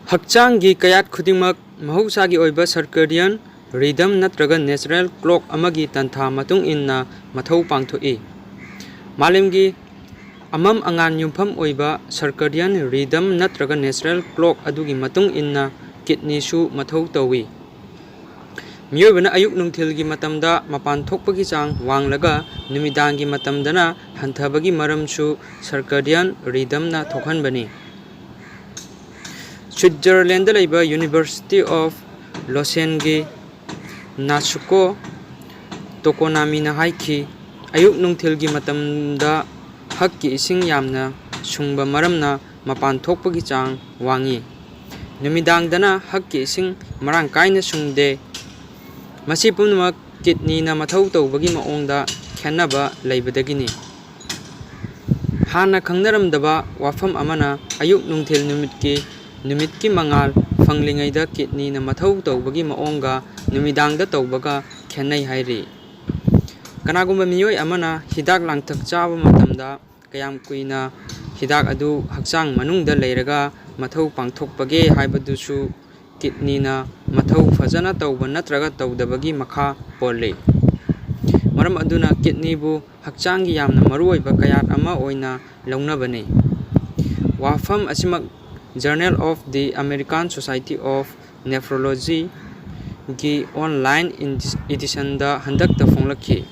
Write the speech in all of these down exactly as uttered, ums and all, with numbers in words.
ꯍꯛꯆꯥꯡꯒꯤ ꯀꯌꯥꯠ ꯈꯨꯗꯤꯡꯃꯛ ꯃꯍꯧꯁꯥꯒꯤ ꯑꯣꯏꯕ circadian rhythm ꯅꯠꯇ꯭ꯔꯒ natural clock ꯑꯃꯒꯤ ꯇꯟꯊꯥ ꯃꯇꯨꯡ ꯏꯟꯅ ꯃꯊꯧ ꯄꯥꯡꯊꯣꯛꯏ꯫ ꯃꯥꯂꯦꯝꯒꯤ ꯑꯃꯝ ꯑꯉꯥꯟ ꯌꯨꯝꯐꯝ ꯑꯣꯏꯕ circadian rhythm ꯅꯠꯇ꯭ꯔꯒ natural clock ꯑꯗꯨꯒꯤ ꯃꯇꯨꯡ ꯏꯟꯅ kidneyꯁꯨ ꯃꯊꯧ ꯇꯧꯏ꯫ ꯃꯤꯑꯣꯏꯕꯅ ꯑꯌꯨꯛ ꯅꯨꯡꯊꯤꯜꯒꯤ ꯃꯇꯝꯗ ꯃꯄꯥꯟ ꯊꯣꯛꯄꯒꯤ ꯆꯥꯡ ꯋꯥꯡꯂꯒ ꯅꯨꯃꯤꯗꯥꯡꯒꯤ ꯃꯇꯝꯗꯅ ꯍꯟꯊꯕꯒꯤ ꯃꯔꯝꯁꯨ circadian rhythmꯅ ꯊꯣꯛꯍꯟꯕꯅꯤ꯫ Switzerlandꯗ ꯂꯩꯕ University of Lausanneꯒꯤ Natsuko Tokonamiꯅ ꯍꯥꯏꯈꯤ, "ꯑꯌꯨꯛ ꯅꯨꯡꯊꯤꯜꯒꯤ ꯃꯇꯝꯗ ꯍꯛꯀꯤ ꯏꯁꯤꯡ ꯌꯥꯝꯅ ꯁꯨꯡꯕ ꯃꯔꯝꯅ ꯃꯄꯥꯟ ꯊꯣꯛꯄꯒꯤ ꯆꯥꯡ ꯋꯥꯡꯏ꯫ ꯅꯨꯃꯤꯗꯥꯡꯗꯅ ꯍꯛꯀꯤ ꯏꯁꯤꯡ ꯃꯔꯥꯡ ꯀꯥꯏꯅ ꯁꯨꯡꯗꯦ꯫ ꯃꯁꯤ ꯄꯨꯝꯅꯃꯛ kidneyꯅ ꯃꯊꯧ ꯇꯧꯕꯒꯤ ꯃꯑꯣꯡꯗ ꯈꯦꯠꯅꯕ ꯂꯩꯕꯗꯒꯤꯅꯤ꯫" ꯍꯥꯟꯅ ꯈꯪꯅꯔꯝꯗꯕ ꯋꯥꯐꯝ ꯑꯃꯅ ꯑꯌꯨꯛ ꯅꯨꯡꯊꯤꯜ ꯅꯨꯃꯤꯠꯀꯤ, ꯅꯨꯃꯤꯠꯀꯤ ꯃꯉꯥꯜ ꯐꯪꯂꯤꯉꯩꯗ kidneyꯅ ꯃꯊꯧ ꯇꯧꯕꯒꯤ ꯃꯑꯣꯡꯒ ꯅꯨꯃꯤꯗꯥꯡꯗ ꯇꯧꯕꯒ ꯈꯦꯠꯅꯩ ꯍꯥꯏꯔꯤ꯫ ꯀꯅꯥꯒꯨꯝꯕ ꯃꯤꯑꯣꯏ ꯑꯃꯅ ꯍꯤꯗꯥꯛ ꯂꯥꯡꯊꯛ ꯆꯥꯕ ꯃꯇꯝꯗ ꯀꯌꯥꯝ ꯀꯨꯏꯅ ꯍꯤꯗꯥꯛ ꯑꯗꯨ ꯍꯛꯆꯥꯡ ꯃꯅꯨꯡꯗ ꯂꯩꯔꯒ ꯃꯊꯧ ꯄꯥꯡꯊꯣꯛꯄꯒꯦ ꯍꯥꯏꯕꯗꯨꯁꯨ kidneyꯅ ꯃꯊꯧ ꯐꯖꯅ ꯇꯧꯕ ꯅꯠꯇ꯭ꯔꯒ ꯇꯧꯗꯕꯒꯤ ꯃꯈꯥ ꯄꯣꯜꯂꯤ꯫ ꯃꯔꯝ ꯑꯗꯨꯅ kidneyꯕꯨ ꯍꯛꯆꯥꯡꯒꯤ ꯌꯥꯝꯅ ꯃꯔꯨꯑꯣꯏꯕ ꯀꯌꯥꯠ ꯑꯃ ꯑꯣꯏꯅ ꯂꯧꯅꯕꯅꯤ꯫ ꯋꯥꯐꯝ ꯑꯁꯤꯃꯛ Journal of the American Society of Nephrologyꯒꯤ online editionꯗ ꯍꯟꯗꯛꯇ ꯐꯣꯡꯂꯛꯈꯤ꯫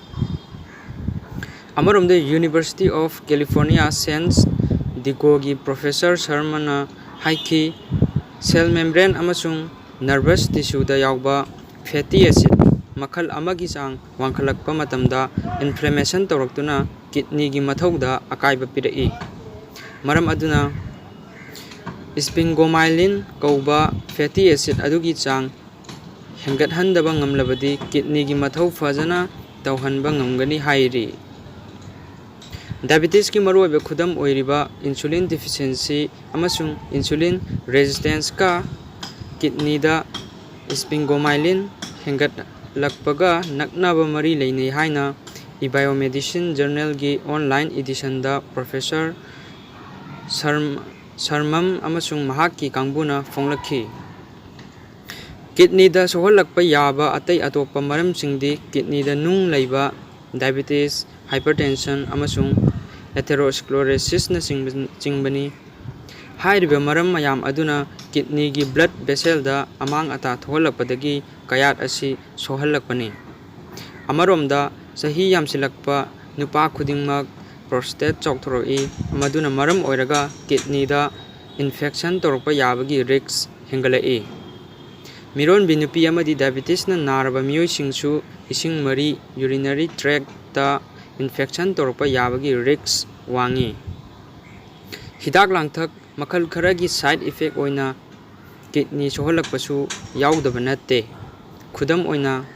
ꯑꯃꯔꯣꯝꯗ University of California San Diegoꯒꯤ Professor Sharmana ꯍꯥꯏꯈꯤ, "Cell membrane ꯑꯃꯁꯨꯡ nervous tissueꯗ ꯌꯥꯎꯕ fatty acid ꯃꯈꯜ ꯑꯃꯒꯤ ꯆꯥꯡ ꯋꯥꯡꯈꯠꯂꯛꯄ ꯃꯇꯝꯗ inflammation ꯇꯧꯔꯛꯇꯨꯅ kidneyꯒꯤ ꯃꯊꯧꯗ ꯑꯀꯥꯏꯕ ꯄꯤꯔꯛꯏ꯫ ꯃꯔꯝ ꯑꯗꯨꯅ sphingomyelin ꯀꯧꯕ fatty acid ꯑꯗꯨꯒꯤ ꯆꯥꯡ ꯍꯦꯟꯒꯠꯍꯟꯗꯕ ꯉꯝꯂꯕꯗꯤ kidneyꯒꯤ ꯃꯊꯧ ꯐꯖꯅ ꯇꯧꯍꯟꯕ ꯉꯝꯒꯅꯤ" ꯍꯥꯏꯔꯤ꯫ Diabetesꯀꯤ ꯃꯔꯨꯑꯣꯏꯕ ꯈꯨꯗꯝ ꯑꯣꯏꯔꯤꯕ insulin deficiency ꯑꯃꯁꯨꯡ insulin resistanceꯀ kidneyꯗ sphingomyelin ꯍꯦꯟꯒꯠꯂꯛꯄꯒ ꯅꯛꯅꯕ ꯃꯔꯤ ꯂꯩꯅꯩ ꯍꯥꯏꯅ eBiomedicine Journalꯒꯤ online editionꯗ Professor Sharm-, ꯁꯔꯃꯝ ꯑꯃꯁꯨꯡ ꯃꯍꯥꯛꯀꯤ ꯀꯥꯡꯕꯨꯅ ꯐꯣꯡꯂꯛꯈꯤ꯫ ꯀꯤꯗꯅꯤꯗ ꯁꯣꯛꯍꯜꯂꯛꯄ ꯌꯥꯕ ꯑꯇꯩ ꯑꯇꯣꯞꯄ ꯃꯔꯝꯁꯤꯡꯗꯤ ꯀꯤꯗꯅꯤꯗ ꯅꯨꯡ ꯂꯩꯕ, diabetes, hypertension ꯑꯃꯁꯨꯡ atherosclerosis ꯅꯆꯤꯡꯕꯅꯤ꯫ ꯍꯥꯏꯔꯤꯕ ꯃꯔꯝ ꯃꯌꯥꯝ ꯑꯗꯨꯅ ꯀꯤꯗꯅꯤꯒꯤ blood vessel ꯗ ꯑꯃꯥꯡ ꯑꯇꯥ ꯊꯣꯛꯍꯜꯂꯛꯄꯗꯒꯤ ꯀꯌꯥꯠ ꯑꯁꯤ ꯁꯣꯛꯍꯜꯂꯛꯄꯅꯤ꯫ ꯑꯃꯔꯣꯝꯗ, ꯆꯍꯤ ꯌꯥꯝꯁꯤꯜꯂꯛꯄ ꯅꯨꯄꯥ ꯈꯨꯗꯤꯡꯃꯛ prostate ꯆꯥꯎꯊꯣꯔꯛꯏ, ꯃꯗꯨꯅ ꯃꯔꯝ ꯑꯣꯏꯔꯒ ꯀꯤꯗꯅꯤꯗ infection ꯇꯧꯔꯛꯄ ꯌꯥꯕꯒꯤ risk ꯍꯦꯟꯒꯠꯂꯛꯏ꯫ ꯃꯤꯔꯣꯟꯕꯤ ꯅꯨꯄꯤ ꯑꯃꯗꯤ diabetes ꯅ ꯅꯥꯔꯕ ꯃꯤꯑꯣꯏꯁꯤꯡꯁꯨ ꯏꯁꯤꯡ ꯃꯔꯤ, urinary tract ꯇ infection ꯇꯧꯔꯛꯄ ꯌꯥꯕꯒꯤ risk ꯋꯥꯡꯏ꯫ ꯍꯤꯗꯥꯛ ꯂꯥꯡꯊꯛ ꯃꯈꯜ ꯈꯔꯒꯤ side effect ꯑꯣꯏꯅ ꯀꯤꯗꯅꯤ ꯁꯣꯛꯍꯜꯂꯛꯄꯁꯨ ꯌꯥꯎꯗꯕ ꯅꯠꯇꯦ꯫ ꯈꯨꯗꯝ ꯑꯣꯏꯅ,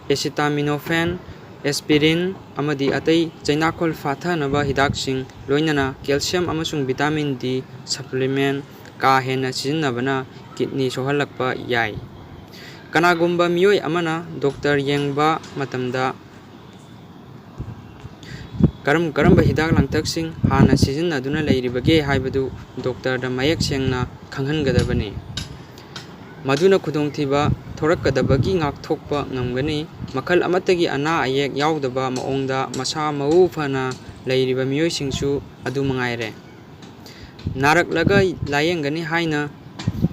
acetaminophen, aspirin ꯑꯃꯗꯤ ꯑꯇꯩ ꯆꯩꯅꯥꯈꯣꯜ ꯐꯥꯊꯅꯕ ꯍꯤꯗꯥꯛꯁꯤꯡ, ꯂꯣꯏꯅꯅ calcium ꯑꯃꯁꯨꯡ vitamin D supplement ꯀꯥ ꯍꯦꯟꯅ ꯁꯤꯖꯤꯟꯅꯕꯅ ꯀꯤꯗꯅꯤ ꯁꯣꯛꯍꯜꯂꯛꯄ ꯌꯥꯏ꯫ ꯀꯅꯥꯒꯨꯝꯕ ꯃꯤꯑꯣꯏ ꯑꯃꯅ doctor ꯌꯦꯡꯕ ꯃꯇꯝꯗ ꯀꯔꯝ ꯀꯔꯝꯕ ꯍꯤꯗꯥꯛ ꯂꯥꯡꯊꯛꯁꯤꯡ ꯍꯥꯟꯅ ꯁꯤꯖꯤꯟꯅꯗꯨꯅ ꯂꯩꯔꯤꯕꯒꯦ ꯍꯥꯏꯕꯗꯨ doctor ꯗ ꯃꯌꯦꯛ ꯁꯦꯡꯅ ꯈꯪꯍꯟꯒꯗꯕꯅꯤ꯫ ꯃꯗꯨꯅ ꯈꯨꯗꯣꯡꯊꯤꯕ ꯊꯣꯔꯛꯀꯗꯕꯒꯤ ꯉꯥꯛꯊꯣꯛꯄ ꯉꯝꯒꯅꯤ꯫ ꯃꯈꯜ ꯑꯃꯠꯇꯒꯤ ꯑꯅꯥ ꯑꯌꯦꯛ ꯌꯥꯎꯗꯕ ꯃꯑꯣꯡꯗ ꯃꯁꯥ ꯃꯎ ꯐꯅ ꯂꯩꯔꯤꯕ ꯃꯤꯑꯣꯏꯁꯤꯡꯁꯨ ꯑꯗꯨ ꯃꯉꯥꯏꯔꯦ꯫ ꯅꯥꯔꯛꯂꯒ ꯂꯥꯌꯦꯡꯒꯅꯤ ꯍꯥꯏꯅ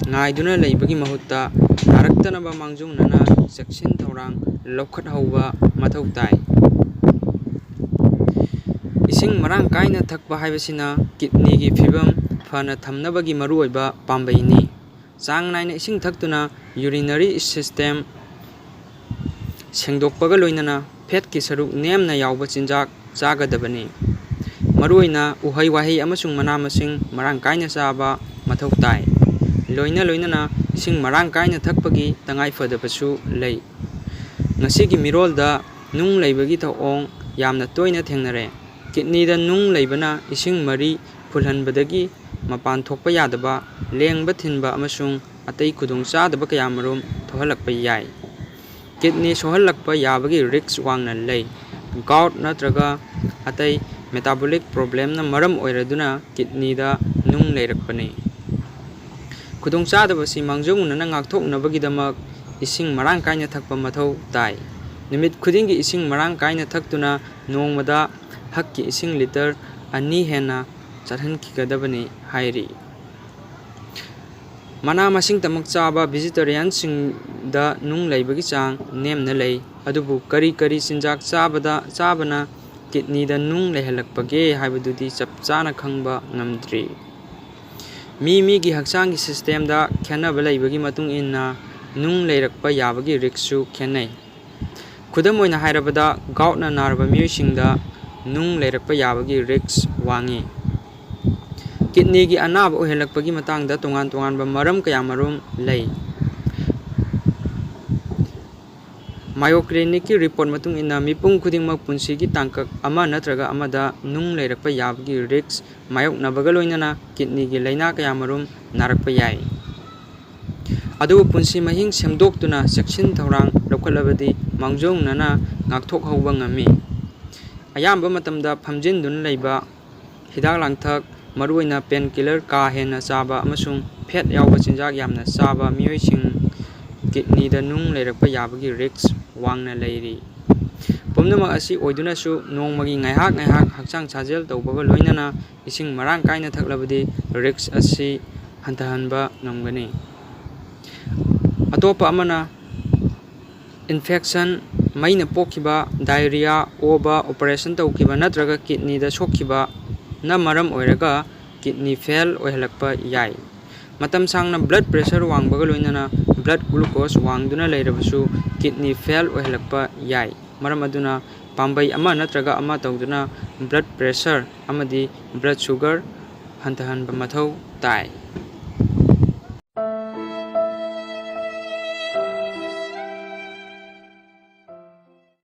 ꯉꯥꯏꯗꯨꯅ ꯂꯩꯕꯒꯤ ꯃꯍꯨꯠꯇ, ꯅꯥꯔꯛꯇꯅꯕ ꯃꯥꯡꯖꯧꯅꯅ ꯆꯦꯛꯁꯤꯟ ꯊꯧꯔꯥꯡ ꯂꯧꯈꯠꯍꯧꯕ ꯃꯊꯧ ꯇꯥꯏ꯫ ꯏꯁꯤꯡ ꯃꯔꯥꯡ ꯀꯥꯏꯅ ꯊꯛꯄ ꯍꯥꯏꯕꯁꯤꯅ ꯀꯤꯗꯅꯤꯒꯤ ꯐꯤꯕꯝ ꯐꯅ ꯊꯝꯅꯕꯒꯤ ꯃꯔꯨꯑꯣꯏꯕ ꯄꯥꯝꯕꯩꯅꯤ꯫ ꯆꯥꯡ ꯅꯥꯏꯅ ꯏꯁꯤꯡ ꯊꯛꯇꯨꯅ urinary system ꯁꯦꯡꯗꯣꯛꯄꯒ ꯂꯣꯏꯅꯅ fat ꯀꯤ ꯁꯔꯨꯛ ꯅꯦꯝꯅ ꯌꯥꯎꯕ ꯆꯤꯟꯖꯥꯛ ꯆꯥꯒꯗꯕꯅꯤ꯫ ꯃꯔꯨꯑꯣꯏꯅ ꯎꯍꯩ ꯋꯥꯍꯩ ꯑꯃꯁꯨꯡ ꯃꯅꯥ ꯃꯁꯤꯡ ꯃꯔꯥꯡ ꯀꯥꯏꯅ ꯆꯥꯕ ꯃꯊꯧ ꯇꯥꯏ꯫ ꯂꯣꯏꯅ ꯂꯣꯏꯅꯅ ꯏꯁꯤꯡ ꯃꯔꯥꯡ ꯀꯥꯏꯅ ꯊꯛꯄꯒꯤ ꯇꯉꯥꯏ ꯐꯗꯕꯁꯨ ꯂꯩ꯫ ꯉꯁꯤꯒꯤ ꯃꯤꯔꯣꯜꯗ ꯅꯨꯡ ꯂꯩꯕꯒꯤ ꯊꯧꯑꯣꯡ ꯌꯥꯝꯅ ꯇꯣꯏꯅ ꯊꯦꯡꯅꯔꯦ꯫ ꯀꯤꯗꯅꯤꯗ ꯅꯨꯡ ꯂꯩꯕꯅ ꯏꯁꯤꯡ ꯃꯔꯤ ꯐꯨꯜꯍꯟꯕꯗꯒꯤ ꯃꯄꯥꯟ ꯊꯣꯛꯄ ꯌꯥꯗꯕ, ꯂꯦꯡꯕ ꯊꯤꯟꯕ ꯑꯃꯁꯨꯡ ꯑꯇꯩ ꯈꯨꯗꯣꯡꯆꯥꯗꯕ ꯀꯌꯥꯃꯔꯨꯝ ꯊꯣꯛꯍꯜꯂꯛꯄ ꯌꯥꯏ꯫ ꯀꯤꯗꯅꯤ ꯁꯣꯛꯍꯜꯂꯛꯄ ꯌꯥꯕꯒꯤ risk ꯋꯥꯡꯅ ꯂꯩ꯫ Gout ꯅꯠꯇ꯭ꯔꯒ ꯑꯇꯩ metabolic problemꯅ ꯃꯔꯝ ꯑꯣꯏꯔꯗꯨꯅ kidneyꯗ ꯅꯨꯡ ꯂꯩꯔꯛꯄꯅꯤ꯫ ꯈꯨꯗꯣꯡꯆꯥꯗꯕꯁꯤ ꯃꯥꯡꯖꯧꯅꯅ ꯉꯥꯛꯊꯣꯛꯅꯕꯒꯤꯗꯃꯛ ꯏꯁꯤꯡ ꯃꯔꯥꯡ ꯀꯥꯏꯅ ꯊꯛꯄ ꯃꯊꯧ ꯇꯥꯏ꯫ ꯅꯨꯃꯤꯠ ꯈꯨꯗꯤꯡꯒꯤ ꯏꯁꯤꯡ ꯃꯔꯥꯡ ꯀꯥꯏꯅ ꯊꯛꯇꯨꯅ ꯅꯣꯡꯃꯗ ꯍꯛꯀꯤ ꯏꯁꯤꯡ litre ꯑꯅꯤ ꯍꯦꯟꯅ ꯆꯠꯍꯟꯈꯤꯒꯗꯕꯅꯤ ꯍꯥꯏꯔꯤ꯫ ꯃꯅꯥ ꯃꯁꯤꯡꯇꯃꯛ ꯆꯥꯕ vegetarianꯁꯤꯡꯗ ꯅꯨꯡ ꯂꯩꯕꯒꯤ ꯆꯥꯡ ꯅꯦꯝꯅ ꯂꯩ, ꯑꯗꯨꯕꯨ ꯀꯔꯤ ꯀꯔꯤ ꯆꯤꯟꯖꯥꯛ ꯆꯥꯕꯗ, ꯆꯥꯕꯅ kidneyꯗ ꯅꯨꯡ ꯂꯩꯍꯜꯂꯛꯄꯒꯦ ꯍꯥꯏꯕꯗꯨꯗꯤ ꯆꯞ ꯆꯥꯅ ꯈꯪꯕ ꯉꯝꯗ꯭ꯔꯤ꯫ ꯃꯤ ꯃꯤꯒꯤ ꯍꯛꯆꯥꯡꯒꯤ systemꯗ ꯈꯦꯠꯅꯕ ꯂꯩꯕꯒꯤ ꯃꯇꯨꯡ ꯏꯟꯅ ꯅꯨꯡ ꯂꯩꯔꯛꯄ ꯌꯥꯕꯒꯤ riskꯁꯨ ꯈꯦꯠꯅꯩ꯫ ꯈꯨꯗꯝ ꯑꯣꯏꯅ ꯍꯥꯏꯔꯕꯗ, goutꯅ ꯅꯥꯔꯕ ꯃꯤꯑꯣꯏꯁꯤꯡꯗ ꯅꯨꯡ ꯂꯩꯔꯛꯄ ꯌꯥꯕꯒꯤ risk ꯋꯥꯡꯉꯤ꯫ Kidneyꯒꯤ ꯑꯅꯥꯕ ꯑꯣꯏꯍꯜꯂꯛꯄꯒꯤ ꯃꯇꯥꯡꯗ ꯇꯣꯉꯥꯟ ꯇꯣꯉꯥꯟꯕ ꯃꯔꯝ ꯀꯌꯥꯃꯔꯨꯝ ꯂꯩ꯫ Mayo Clinicꯀꯤ report ꯃꯇꯨꯡ ꯏꯟꯅ, ꯃꯤꯄꯨꯝ ꯈꯨꯗꯤꯡꯃꯛ ꯄꯨꯟꯁꯤꯒꯤ ꯇꯥꯡꯀꯛ ꯑꯃ ꯅꯠꯇ꯭ꯔꯒ ꯑꯃꯗ ꯅꯨꯡ ꯂꯩꯔꯛꯄ ꯌꯥꯕꯒꯤ risk ꯃꯥꯌꯣꯛꯅꯕꯒ ꯂꯣꯏꯅꯅ kidneyꯒꯤ ꯂꯥꯏꯅꯥ ꯀꯌꯥꯃꯔꯨꯝ ꯅꯥꯔꯛꯄ ꯌꯥꯏ꯫ ꯑꯗꯨꯕꯨ ꯄꯨꯟꯁꯤ ꯃꯍꯤꯡ ꯁꯦꯝꯗꯣꯛꯇꯨꯅ ꯆꯦꯛꯁꯤꯟ ꯊꯧꯔꯥꯡ ꯂꯧꯈꯠꯂꯕꯗꯤ ꯃꯥꯡꯖꯧꯅꯅ ꯉꯥꯛꯊꯣꯛꯍꯧꯕ ꯉꯝꯃꯤ꯫ ꯑꯌꯥꯝꯕ ꯃꯇꯝꯗ ꯐꯝꯖꯤꯟꯗꯨꯅ ꯂꯩꯕ, ꯍꯤꯗꯥꯛ ꯂꯥꯡꯊꯛ, ꯃꯔꯨꯑꯣꯏꯅ painkiller ꯀꯥ ꯍꯦꯟꯅ ꯆꯥꯕ ꯑꯃꯁꯨꯡ fat ꯌꯥꯎꯕ ꯆꯤꯟꯖꯥꯛ ꯌꯥꯝꯅ ꯆꯥꯕ ꯃꯤꯑꯣꯏꯁꯤꯡ kidneyꯗ ꯅꯨꯡ ꯂꯩꯔꯛꯄ ꯌꯥꯕꯒꯤ risk ꯋꯥꯡꯅ ꯂꯩꯔꯤ꯫ ꯄꯨꯝꯅꯃꯛ ꯑꯁꯤ ꯑꯣꯏꯗꯨꯅꯁꯨ, ꯅꯣꯡꯃꯒꯤ ꯉꯥꯏꯍꯥꯛ ꯉꯥꯏꯍꯥꯛ ꯍꯛꯆꯥꯡ ꯁꯥꯖꯦꯜ ꯇꯧꯕꯒ ꯂꯣꯏꯅꯅ ꯏꯁꯤꯡ ꯃꯔꯥꯡ ꯀꯥꯏꯅ ꯊꯛꯂꯕꯗꯤ risk ꯑꯁꯤ ꯍꯟꯊꯍꯟꯕ ꯉꯝꯒꯅꯤ꯫ ꯑꯇꯣꯞꯄ ꯑꯃꯅ, infection, ꯃꯩꯅ ꯄꯣꯛꯈꯤꯕ, diarrhea, ꯑꯣꯕ, operation ꯇꯧꯈꯤꯕ ꯅꯠꯇ꯭ꯔꯒ kidneyꯗ ꯁꯣꯛꯈꯤꯕꯅ ꯃꯔꯝ ꯑꯣꯏꯔꯒ kidney fail ꯑꯣꯏꯍꯜꯂꯛꯄ ꯌꯥꯏ꯫ ꯃꯇꯝ ꯁꯥꯡꯅ blood pressure ꯋꯥꯡꯕꯒ ꯂꯣꯏꯅꯅ blood glucose ꯋꯥꯡꯗꯨꯅ ꯂꯩꯔꯕꯁꯨ kidney fail ꯑꯣꯏꯍꯜꯂꯛꯄ ꯌꯥꯏ꯫ ꯃꯔꯝ ꯑꯗꯨꯅ ꯄꯥꯝꯕꯩ ꯑꯃ ꯅꯠꯇ꯭ꯔꯒ ꯑꯃ ꯇꯧꯗꯨꯅ blood pressure ꯑꯃꯗꯤ blood sugar ꯍꯟꯊꯍꯟꯕ ꯃꯊꯧ ꯇꯥꯏ꯫